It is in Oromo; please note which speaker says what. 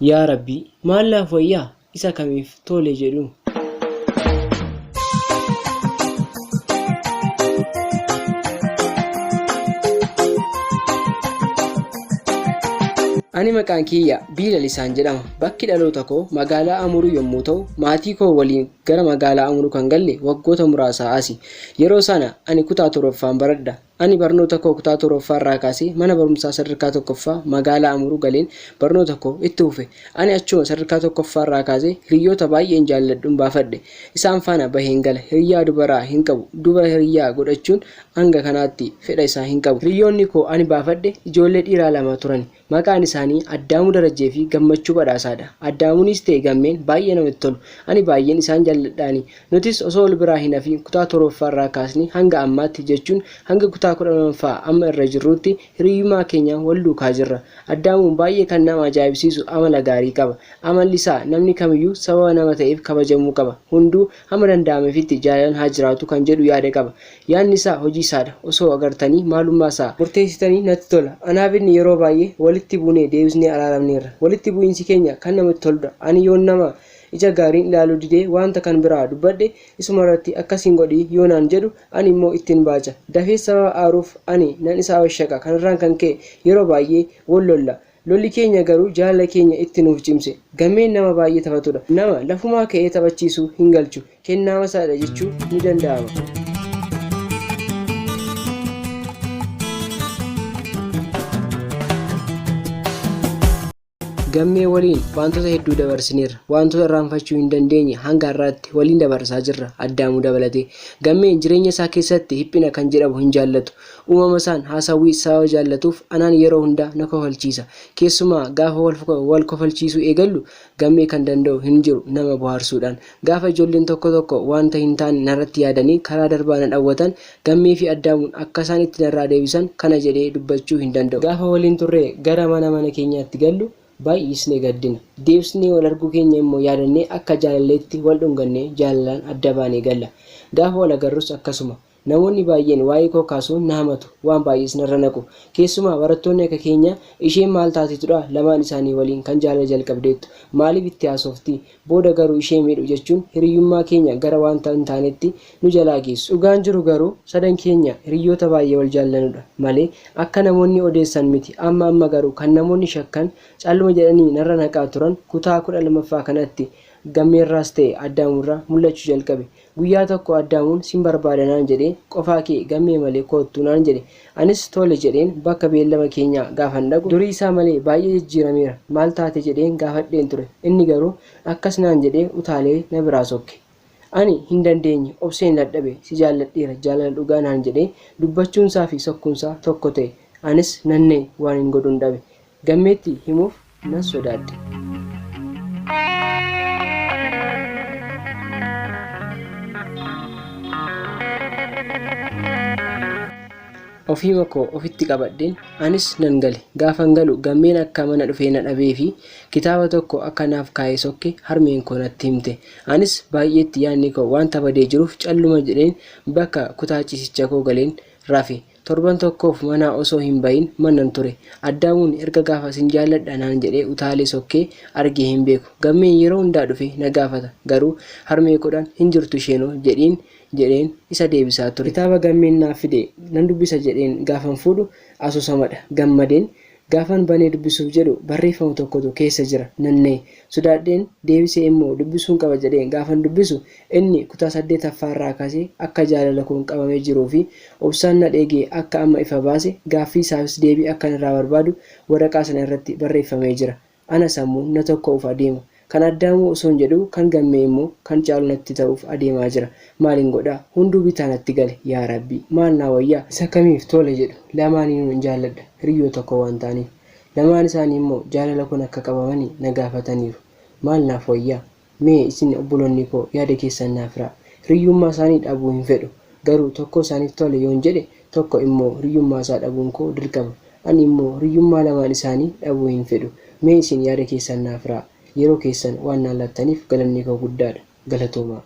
Speaker 1: Yaa Rabbii maal naaf wayyaa isa kamiif tole jedhu? Ani maqaan kiyya Biilal isaan jedhama. Bakki dhaloota koo magaalaa Amuruu yommuu ta'u, maatii koo waliin gara magaalaa Amuruu kan galle waggoota muraasaa asi. Yeroo sana ani kutaa torbaffaan baradha. Ani barnoota koo kutaa torbaffaa irraa kaasee mana barumsaa sadarkaa tokkoffaa magaalaa Amuruu galeen barnoota koo itti fufe. Ani achuma sadarkaa tokkoffaa irraa kaasee hiriyyoota baay'een jaalladhun baafadhe. Isaan faana baheen gala. Hiriyyaa dubaraa hin qabu. Dubara hiriyyaa godhachuun hanga kanaatti fedha isaa hin qabu. Hiriyyoonni koo ani baafadhe ijoollee dhiiraa 2 turani. Maqaan isaanii Addaamuu Darajjee fi Gammachuu Badhaasaa dha. Addaamuunis ta'e Gammeen baay'ee namatti tolu. Ani baay'een isaan jaalladhaani. Nutis osoo wal biraa hin hafiin kutaa torbaffaa irraa kaasnee hanga ammaatti jechuun hanga kutaa 12ffaa amma irra jirruutti hiriyyummaa keenyaan wal duukaa jirra. Addaamuun baay'ee kan nama ajaa'ibsiisu amala gaarii qaba. Amalli isaa namni kamiyyuu sababa nama ta'eef kabajamuu qaba. Hunduu hamma danda'ameefitti jaalalaan haa jiraatu kan jedhu yaada qaba. Yaadni isaa hojii isaadha. Osoo agartanii maalummaa isaa. murteessitanii natti tola. Anaaf inni yeroo baay'ee walitti buunee deebisnee araaramneerra. Walitti bu'iinsi keenya kan namatti toludha. Ani yoon nama ija gaariin ilaaluu didee wanta kan biraa dubbadhe isumarratti akkas hin godhii yoo naan jedhu ani immoo ittin baaca. Dafee sababa aaruuf ani nan isa abashaqa. Kanarraan kan ka'e yeroo baay'ee wal lolla. Lolli keenya garuu jaalala keenya itti nuuf cimse. Gammeen nama baay'ee taphatudha. Nama lafumaa ka'ee taphachiisu hin galchu. Kennaamasaadha jechuu ni danda'ama. Gammee waliin waantota hedduu dabarsineerra. Waantota irraanfachuu hin dandeenye hanga har'aatti waliin dabarsaa jirra, Addaamuu dabalatee. Gammeen jireenya isaa keessatti hiphina kan jedhamu hin jaallatu. Uumamasaan haasawwii sababa jaallatuuf anaan yeroo hundaa na kofalchiisa. Keessumaa gaafa wal kofalchiisuu eegallu Gammee kan danda'u hin jiru nama bohaarsuudhaan. Gaafa ijoolleen tokko tokko waanta hin taane narratti yaadanii karaa darbaa na dhawwatan Gammeefi Addaamuun akkasaan itti narraa deebisan kana jedhee dubbachuu hin danda'u. Gaafa waliin turree gara mana mana keenyaatti gallu baay'isnee gaddina. Deebsnee wal arguu keenya immoo yaadannee akka jaalalleetti wal dhungannee jaalalaan adda baanee galla. Gaafa wal agarrus akkasuma. Namoonni baay'een waa'ee koo kaasuun na hamatu, waan baay'ees narra naqu. Keessumaa barattoonni akka keenyaa isheen maal taateetudha lamaan isaanii waliin kan jaalala jalqabdeettu? Maaliif itti haasofti? Booda garuu ishee miidhu jechuun hiriyyummaa keenya gara wanta hin taanetti nu jalaa geessu. Dhugaan jiru garuu sadan keenya hiriyyoota baay'ee wal jaallanudha malee akka namoonni odeessan miti. Amma amma garuu kan namoonni shakkan calluma jedhanii narra naqaa turan kutaa 12ffaa kanatti Gammeerraas ta'e Addaamurraa mul'achuu jalqabe. Guyyaa tokko Addaamuun sin barbaada naan jedhee qofaa kee Gammee malee koottu naan jedhe. Anis tole jedheen bakka beellama keenyaa gaafan dhaqu durii isaa malee baay'ee jijjiirameera. Maal taate jedheen gaafadheen ture. Inni garuu akkas naan jedhee utaalee na biraa sokke. Ani hin dandeenye, obseen dadhabe, si jaalladheera jaalala dhugaa naan jedhee dubbachuunsaa fi sokkuunsaa tokko ta'e. Anis nan na'e waanin godhun dhabe. Gammeetti himuuf nan sodaadhe. Ofiima koo ofitti qabadheen anis nan gale. Gaafan galu Gammeen akka mana dhufee na dhabee fi kitaaba tokko akka naaf kaa'ee sokke harmeen koo natti himte. Anis baay'eetti yaadni koo wanta badee jiruuf calluma jedheen bakka kutaa ciisicha koo galeen rafe. Torban tokkoof manaa osoo hin bahin manan ture. Addaamuun erga gaafa sin jaalladha naan jedhee utaalee sokkee argee hin beeku. Gammeen yeroo hundaa dhufee na gaafata. Garuu harmee koodhaan hin jirtu isheenoo jedhiin jedheen isa deebisaa ture. Kitaaba Gammeen naaf fide nan dubbisa jedheen gaafan fuudhu asoosamadha. Gammadeen Gaafan banee dubbisuuf jedhu barreeffama tokkotu keessa jira. Nan na'e. Sodaadheen deebisee immoo dubbisuun qaba jedhee gaafan dubbisu inni kutaa 8ffaa irraa kaasee akka jaalala koon qabamee jiruu fi obsaan na dheegee akka amma ifa baase gaaffii isaafis deebii akkan irraa barbaadu waraqaa sana irratti barreeffamee jira. Ana sammuun na tokko'uuf adeema. Kan Addaamuu osoon jedhuu kan Gammee immoo kan caalu natti ta'uuf adeemaa jira. Maalin godhaa? Hunduu bitaa natti gale. Yaa Rabbii! Maal naa wayyaa? Isa kamiif tole jedhu? Lamaaniinuu nan jaalladha. Hiriyyoota koo waan ta'aniif. Lamaan isaanii immoo jaalala koon akka qabamani na gaafataniiru. Maal naaf wayyaa? Mee isin obboloonni koo yaada keessan naaf hiraa. Hiriyyummaa isaanii dhabuu hin fedhu. Garuu tokkoo isaaniif tole yoon jedhe tokko immoo hiriyyummaa isaa dhabuun koo dirqama. Ani immoo hiriyyummaa lamaan isaanii dhabuu hin fedhu. Mee isin yaada keessan naaf hiraa. Yeroo keessan waan naa laattaniif galanni koo guddaadha. Galatoomaa.